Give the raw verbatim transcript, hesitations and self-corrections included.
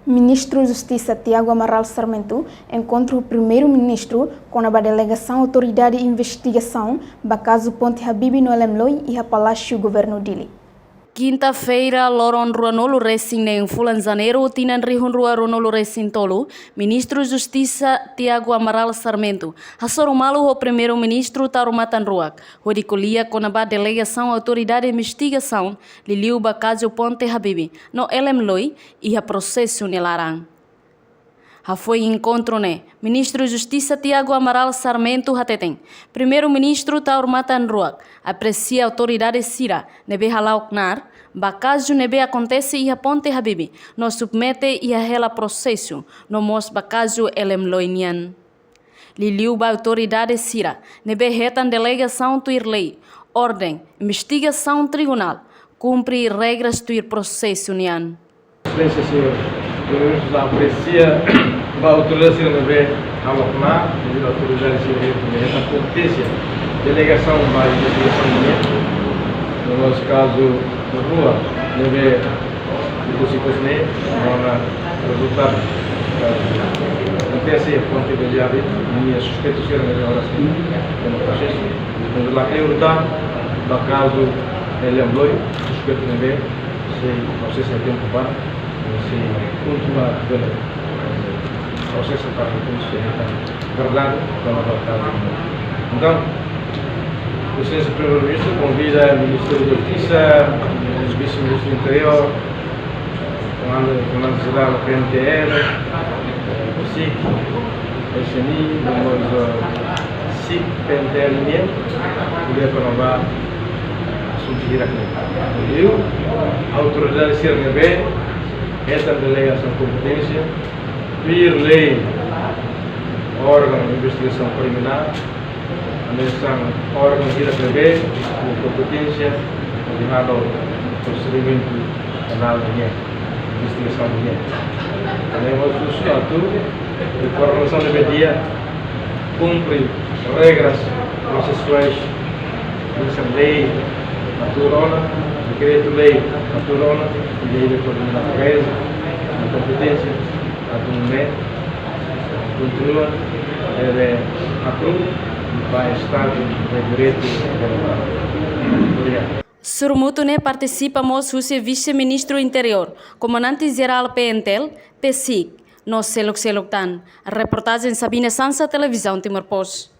Ministru Justisa Tiago Amaral Sarmento enkontra ho Primeiru-Ministru kona-ba delegasaun Autoridade Investigasaun ba kazu Ponte Habibie no Elem Loi iha Palásiu Governu Dili. Kinta-feira, loron ruanulu resin neen fulan Janeiru, tinan rihun rua ruanulu resin tolu, Ministru Justisa Tiago Amaral Sarmento hasoru malu ho Primeiru-Ministru Taur Matan Ruak hodi ko'alia kona-ba delegasaun Autoridade Investigasaun liuliu ba kazu Ponte Habibie no Elem Loi iha prosesu nia laran. Hafoin enkontru ne'e, Ministru Justisa Tiago Amaral Sarmento hateten, Primeiru-Ministru Taur Matan Ruak apresia autoridade sira ne'ebé hala'o knaar ba kazu ne'ebé akontese iha Ponte Habibie no submete iha hela prosesu, no mós ba kazu Elem Loi nian. Liuliu ba autoridade sira ne'ebé hetan delegasaun tuir lei, orden, investigasaun, tribunál, kumpre regras tuir prosesu nian. Exelénsia Señór Primeiru-Ministru apresia ba autoridade sira ne'ebé hala'o knaar, ne'ebé autoridade sira ne'ebé hetan kompeténsia, delegasaun ba investigasaun nian. No mós kazu rua ne'ebé ikus-ikus ne'e, no na rezultadu, eh, akontese iha Ponte Beliabe, ninia suspeitu sira ne'ebé oras ne'e iha prosesu. Mas la kleur tan ba kazu Elem Loi, suspeitu ne'ebé sei prosesa tempu ba, sei kontinua bele, eh, prosesa para depois sei hetan verdade kona-ba kazu. Entaun, Exelénsia Primeiru-Ministru konvida Ministru Justisa, Vise-Ministru Interiór, Komandu, Komandu Jerál P N T L, eh, SIC, S N I, no mós, eh, SIC P N T L nian, ko'alia kona-ba asuntu hirak ne'e. Liuliu autoridade sira ne'ebé hetan delegasaun kompeténsia, tuir lei, órgaun investigasaun kriminál, hanesan órgaun hirak ne'ebé ho kompeténsia hodi halo prosedimentu penál nian, investigasaun nian. Ne'e mós husu atu koordenasaun ne'ebé di'ak, kumpre regras prosesuais, hanesan lei atu rona, dekretu-lei atu rona, lei de natureza, de kompeténsia, atu nune'e kontinua deve atu ba Estadu de Direitu Demokrátiku. Obrigadu. Sorumutu ne'e partisipa mós husi Vise-Ministru Interiór, Komandante Jerál P N T L, PCIC, no seluk-seluk tan. Reportajen Sabina Sansa, Televizaun Timor Post.